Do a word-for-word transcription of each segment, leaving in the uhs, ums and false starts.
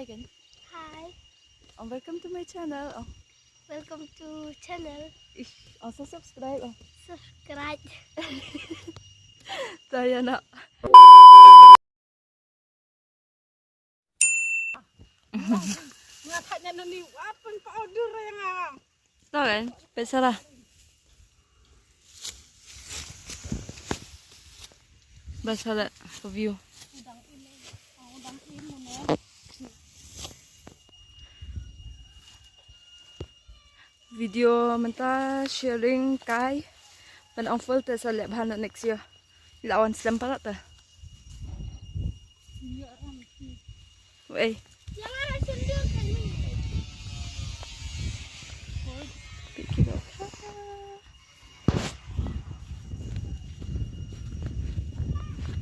Hi. And welcome to my channel. Oh. Welcome to channel. Ish, also subscribe. Oh. Subscribe. Tayo na. Nga khat na ni wa pun powder yang. To kan, pet sara. Ba sara ka view. Video mynta sharing kai. Ban ong full te sa leh bha na next year. La wan slem palat ta. Wei. Piki ba.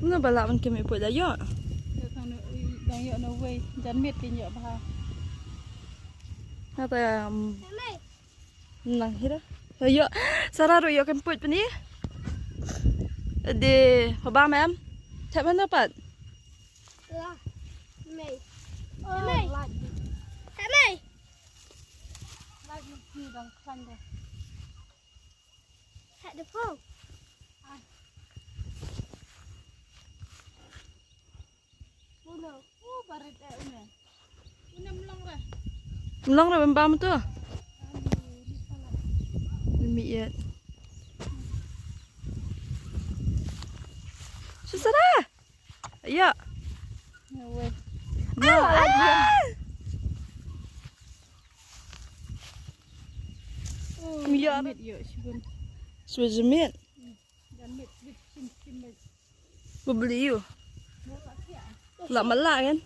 Nga ba la ban kemi poi la yo. Dang yo no wei. Jan mit kin yo bha. Nga ta, um, Nang hira. Yo, Sara ru yo kan put puni. De, haba mem. Tap mana pat? La. Mei. Oh, mei. Tap mei. Light ni dang klan de. Tap de pau. Mlong re bam tu. Mi yet. Susara. Ya. No way. No. Mi yet. Mit yo shibun. Shibun mit. Bubli yu. La mala kan.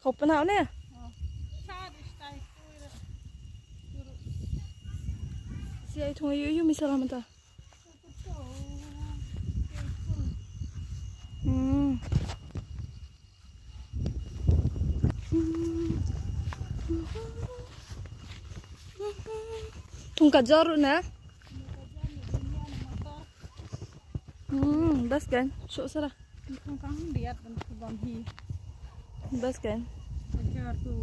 Kau pernah ne? Si ai thung yu yu mi salam ta. Hmm. Thung ka jor na. Hmm, bas kan. Shok sara. Thung kang diat ban bam hi. Bas kan. Ka jor tu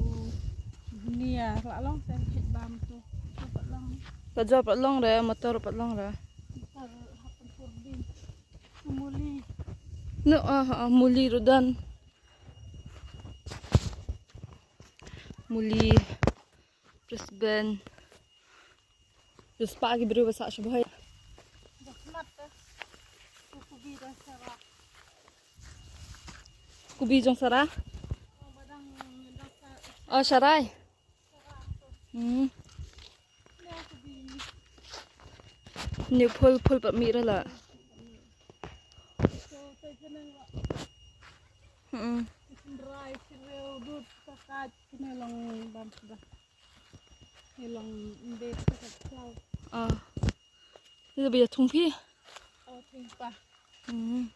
dunia la long sa hit bam tu. Pat long. Ka jor pat long re, motor pat long re. Motor hapan pur din. Muli. No, ah, ah, muli rudan. Muli, Brisbane. Riewspah ki briew ba sah shibun. Kubi jong Sara. Oh, sharai. Hmm. Ni phul phul pat mih ra la. Hmm. Ah. Ni ba ïa thung phi. Hmm.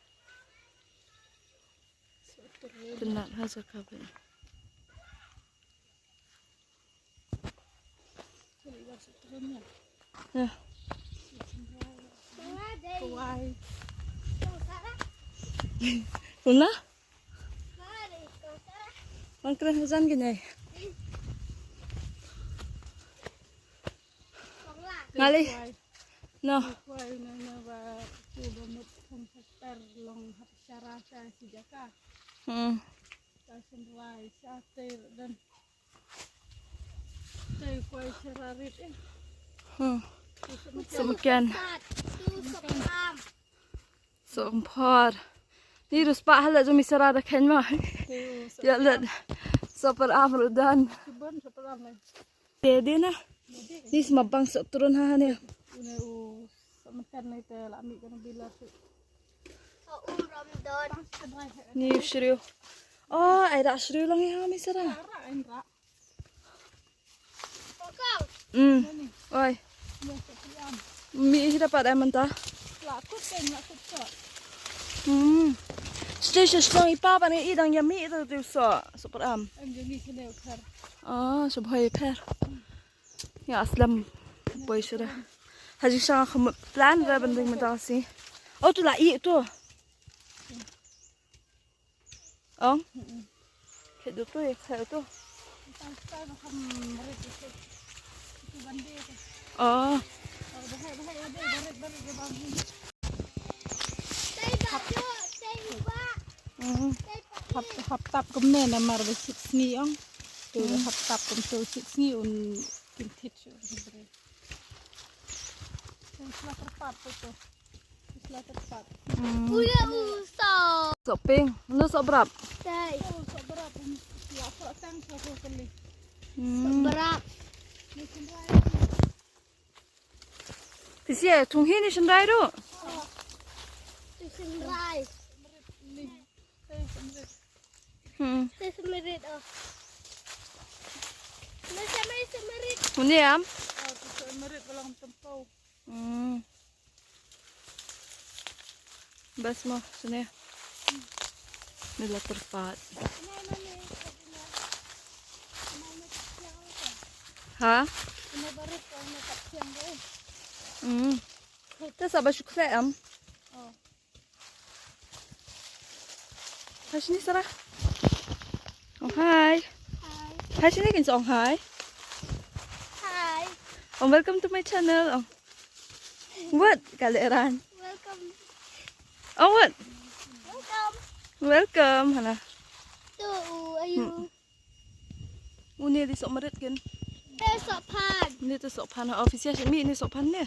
Tynat ha jaka ba. Ya. Una? Bang kren hajan gini. Ngali. No. Hmm. Hmm. Sumken. Sohpor. Ni riewspah hala jong mi Sara da khein ma. Ïa leh. Sohpor am rudan. Te dei na. Ni sma bang soh trun ha ne. Ni shriew. Oh, ai da shriew lang ïa mi Sara. Mm. Oi. Mi hi da pat ai mynta. Mm. Station station i pa ba ni i dang ïa mi i da tu so. Super am. Ah, so bhai pher. Ïa slem boi shuh da. Haji shang kham plan ra ban ding mynta si. Oh, tu la i tu. Ong. Khe du tu, khe du tu. Oh. Hmm. Hap, hap tap kumne namar ba shit sngi ong. Tu hap tap kum tu shit sngi un kin thit shu. Hmm. Uya uso. Sok ping, nu sok brap. Dai. Sok brap. Hmm. Sok brap. Ti sia, thung hi ni sendai du. Ti sendai. Hmm. Te semirit oh. Ni sama semirit. Ni am? Oh, tu semirit balang tempau. Hmm. Bas mo sini. Ni la terpat. Ha? Hmm. Te sa ba suk se am? Oh. Hai sini Sarah. Oh hai. Hai sini kin song hai. Hai. Oh, welcome to my channel. Oh. What? Kaleran. Welcome. Oh what? Welcome. Welcome hana. Tu ayu. Uni di sok merit kin. Te sok phan. Ni te sok phan office ya mi ni sok phan ni.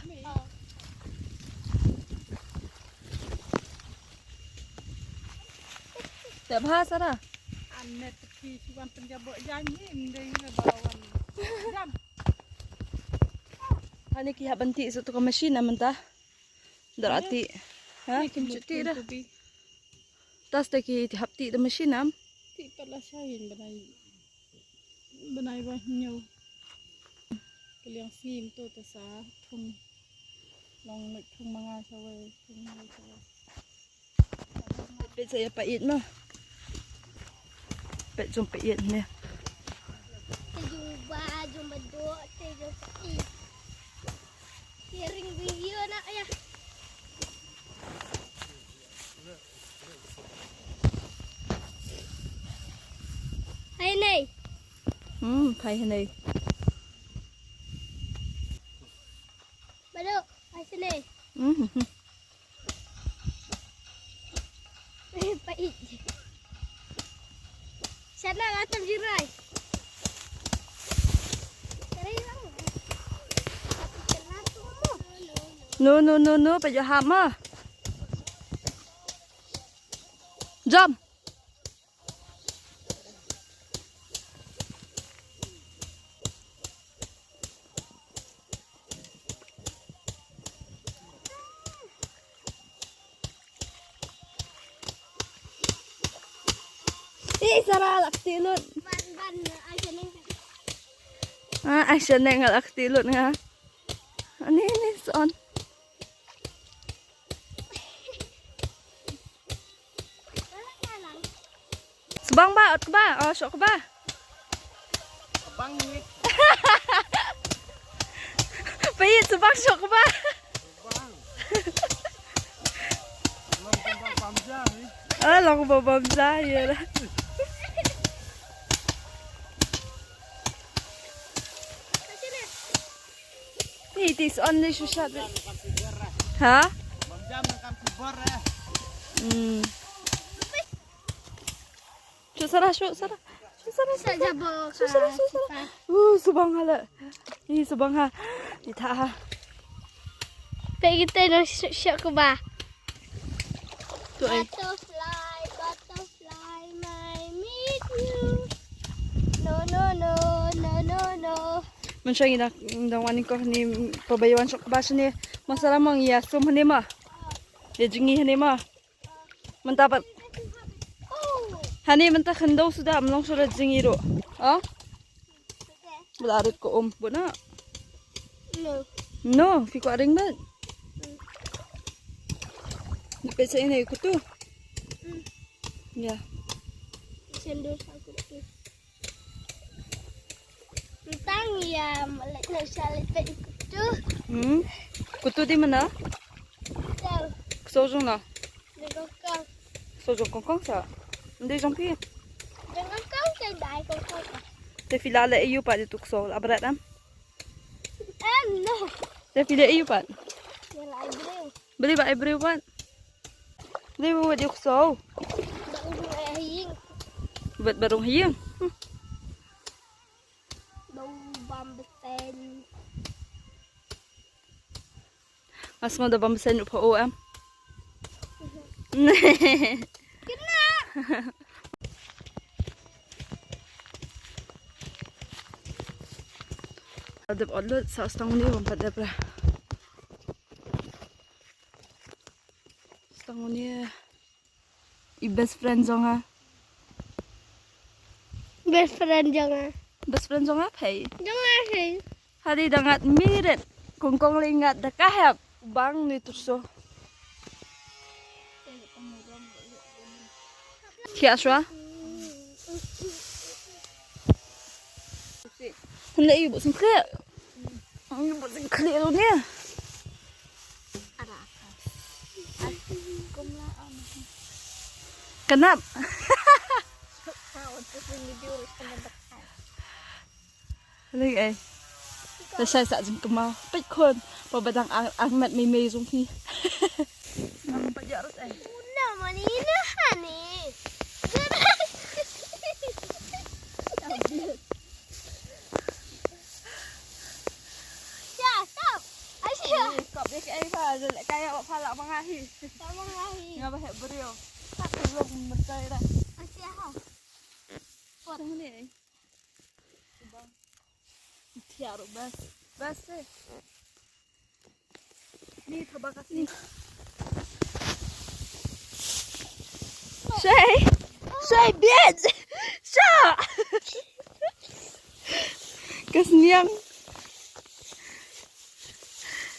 Te bha Sarah. An net ki si wan penjabo jan ni ndei le bawan. Jam. Hani ki hap ban ti sok tu ka machine na mynta. Dara ti. Ha kim chuti da. Tas te ki ti hap ti da machine am. Ti pat la shayin banai. Banai ba hynñiew. Ka liang sngi mynta te sa thung. Long leit thung ma nga shawei, thung ma nga shawei. Peit sa ïa pait ma. Peit jong pait ne. Te jong ba, jong ba do, te jong pait. Te ring video na ïa. Hai nei. Hmm, phai hanei. Bado, hai hanei. Hmm. Pait. Sana la tam jirai. No, no, no, no, peit ïa hap ma. Jump. Ih, Sarah, la kti lut. Ban, ban, ai shaneng. Ah, ai shaneng la kti lut nga. Ani, ni son. Sbang ba, ot kba, oh, shoh kba. Sbang ni. Peit sbang shoh kba. Sbang. Long sbang bamja ni. Ah, long sbang bamja, ïa lah. Ni ti son ni susat. Ha? Hmm. Shu Sarah, shu Sarah. Shu Sarah, shu Sarah. Shu Sarah, shu Sarah. Uh, subang hala. Ni subang ha. Ni tha ha. Peit kita na shu shu ke ba. Tu ai. Butterfly, butterfly, my meet you. No, no, no, no, no, no. Mynshuwa ngi dang, dang wan nyngkong ni, pyrba ïa wan shok kba shane. Masala mo ngi ïa sum hangne ma. Ïa jngi hangne ma. Mynta pat. Hangne mynta khyndew suda, ym long shuh da jngi ruh. Oh? Ba la rit ko um bun na. No. No, phi kwah ring bad. Ni peit sa ine kutu. Hmm. Ya. Sendul sa kutu. Tang ya, malek na sa leit peit kutu. Hmm. Kutu di mana? Tang. Ksew jong no? Jong kong kong. Ksew jong kong kong sa. Ndei jong phi. Jong kong kong sa dei kong kong sa. Te phi la leh ïa u pat ïa tu ksew la bret em? Em no. Te phi leh ïa u pat. Ïa la ai briew. Beli ba ai briew pat. Beli ba wat ïa u ksew. Ba u leh ha ïing. Wat ba rung ha ïing. Hmm. Ba u bam besen. Nga sngewthuh ba besen u pha o em. Kena. Adep odlut sa stang ni bam pat dep ra. Stang ni. I best friend jong nga. Best friend jong nga. Best friend jong nga phei. Jong nga phei. Hari da ngat miret. Kong kong lei ngat da ka hep. Bang ni tu so. Kia shwa. Hynda i bu sing kre. Ang ibu sing kre lo ni. Kanap. Lei ai. Ta shai sa jingkmen. Peit khun. Ba ba dang ang, ang mat mei mei jong phi. Ang ba jarut ai. Una mani na hani. Ya, stop. Asia. Kop dia ke ai ba, lek kaya wak phalak mangahi. Tak mangahi. Ngapa hek beriau. Tak belum mentai dah. Asia ha. Kuat ni. Tiar bas. Bas eh. Ni thaba kasi. Shay. Shay, bitch. Sha. Kasniang.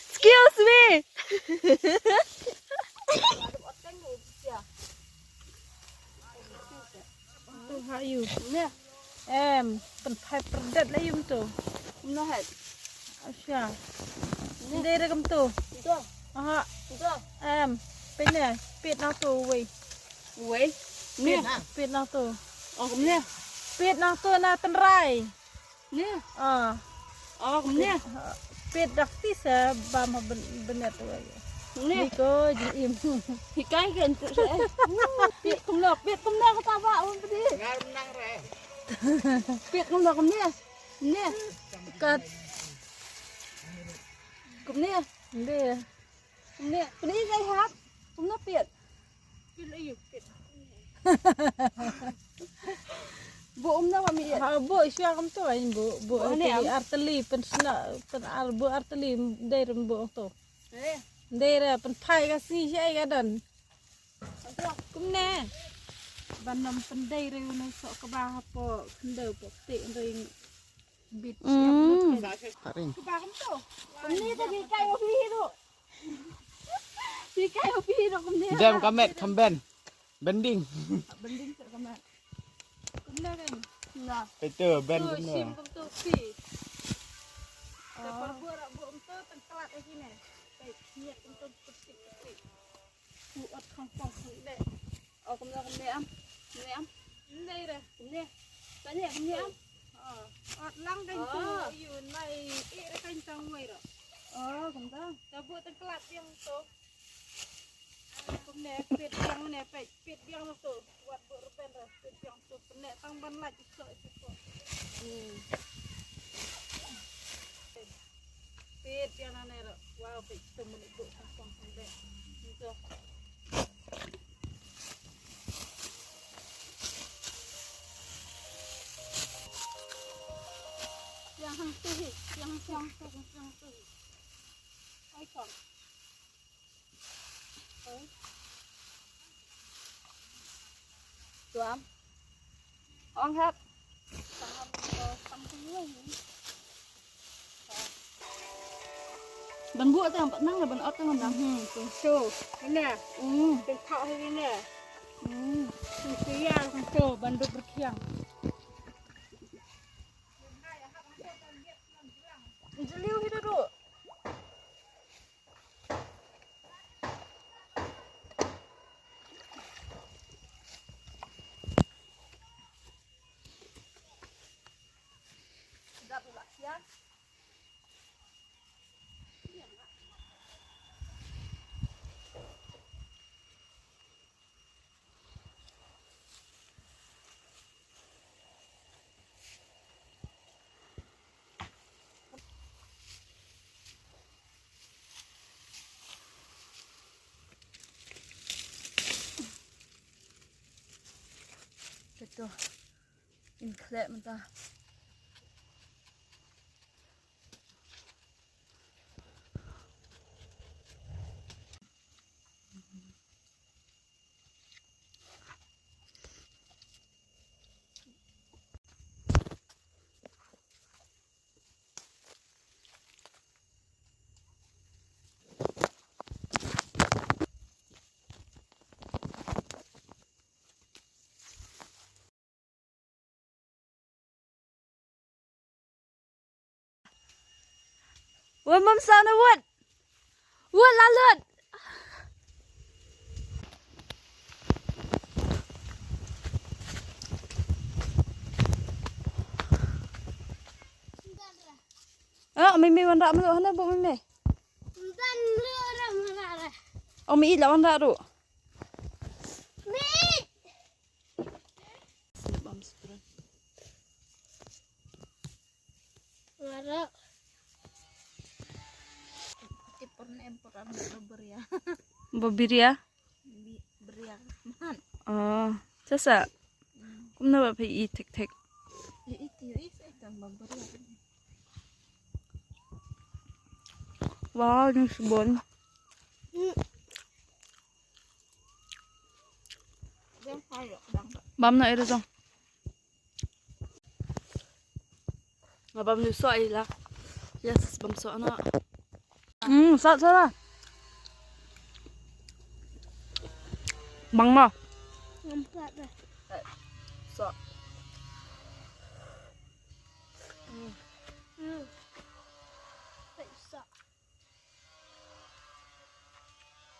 Excuse me. Tu ha yu. Ne. Em, pynphai pyrdet la yu tu. Kumno het? Asha. Ne. Dei re kum tu. Tu. Aha. Tu. Em, pynne, pit na tu wei. Wei. Ne. Pit na tu. Oh, kumne. Pit na tu na tynrai. Ne. Ah. Oh, kumne. Pit dak ti sa bam ha ben-, benet tu. Ne. Ni ko jing im. Hikai kan tu sa. Pit kumne, pit kumne kata ba um pedi. Ngar menang re. Pit kumne kumne. Ne. Kat. Kumne. Ne. Kumne. Kumne kai hap. Kumne pit. Pit la yu pit. Bu um na wa mi. Ha bu isya kam tu ai bu bu. Bu ne arteli, arteli pensna pen ar bu arteli dei rem bu tu. Eh. Dei re pynphai ka si si ai ka don. Kumne. Ban nam pyndei re une sok kaba hapoh khyndew poh kti ndei bit. Mm. Siap. Haring. Kaba kumto. Kumne te ki kai wa phi hi ru. Ki kai wa phi hi ru kumne. Dem ka met kham ben. Bending. Bending se ka met. Kumne kan. Na. Itu ben kumne. Shim kumto phi. Te por bu ra bu kumto tang klat ai kine. Kai nyet kumto putih putih. Ku ot khang pong khang de. Oh, kumne, kumne am. Kumne am. Kumne re. Kumne. Tanya kumne am. Oh, ot lang kan tu. Oh. Yu nai i re kan tang wei ro. Oh, kumta. Tabu tengkelat yang tu. Kumne pit yang ne pit, pit yang tu. Wat bu reben re. Pit yang tu. Kumne tang ban laj. Hmm. Pit ïa nane ro. Wow, pit tu mun ibu kampung sendek. Itu. Yang hang tu hi, yang, yang tu, yang tu. Ai kong. Tuam. Ong hap. Ban buh tang pat nang ban ot tang ban. Hmm, tu so. Ina. Hmm. Tu kha hi ina. Hmm. Tu yang tu ban duk berkiang. Jeliu hi tu. To. In khleh mynta. Wut, mam sa na wut. Wut la lut. Ah, mimi wan rah melo hana bu mimi. Wan rah melo. Oh, mi la wan rah ru. Mi. Ngara. Tipor ne empor am beria. Babiria? Bi-, beria. Man. Oh, sasa. Hmm. Kumno ba phi i tik tik? I, i, i, i, i, tang babiria. Wow, ni sbon. Hmm. Bam na ira jong. Nga bam nu so ai la. Yes, bam so na. Hmm, sa sa la. Bang ma. Nampak dah. So. Hmm. Hmm. Baik, so.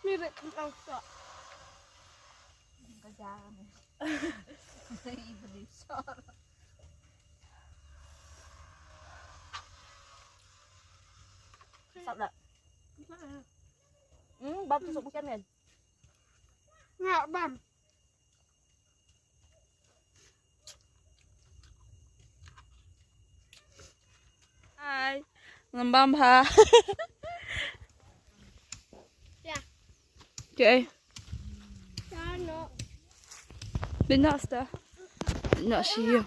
Ni bek kentang sok. Ka jar ni. Ni beri sor. Sap tak? Hmm, bam tu sok bukan kan? Ngak bam. Hai. Ngam bam ha. Ya. Okay. Ya, no. Bin na sta. Na shi.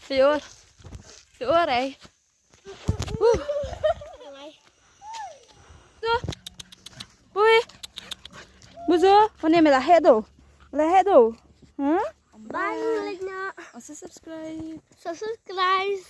Fior. Fior ai. Tu. Ui. Buzo, kone me la he do. Me la he do. Huh? Bye, like na. Asa subscribe. Sa subscribe.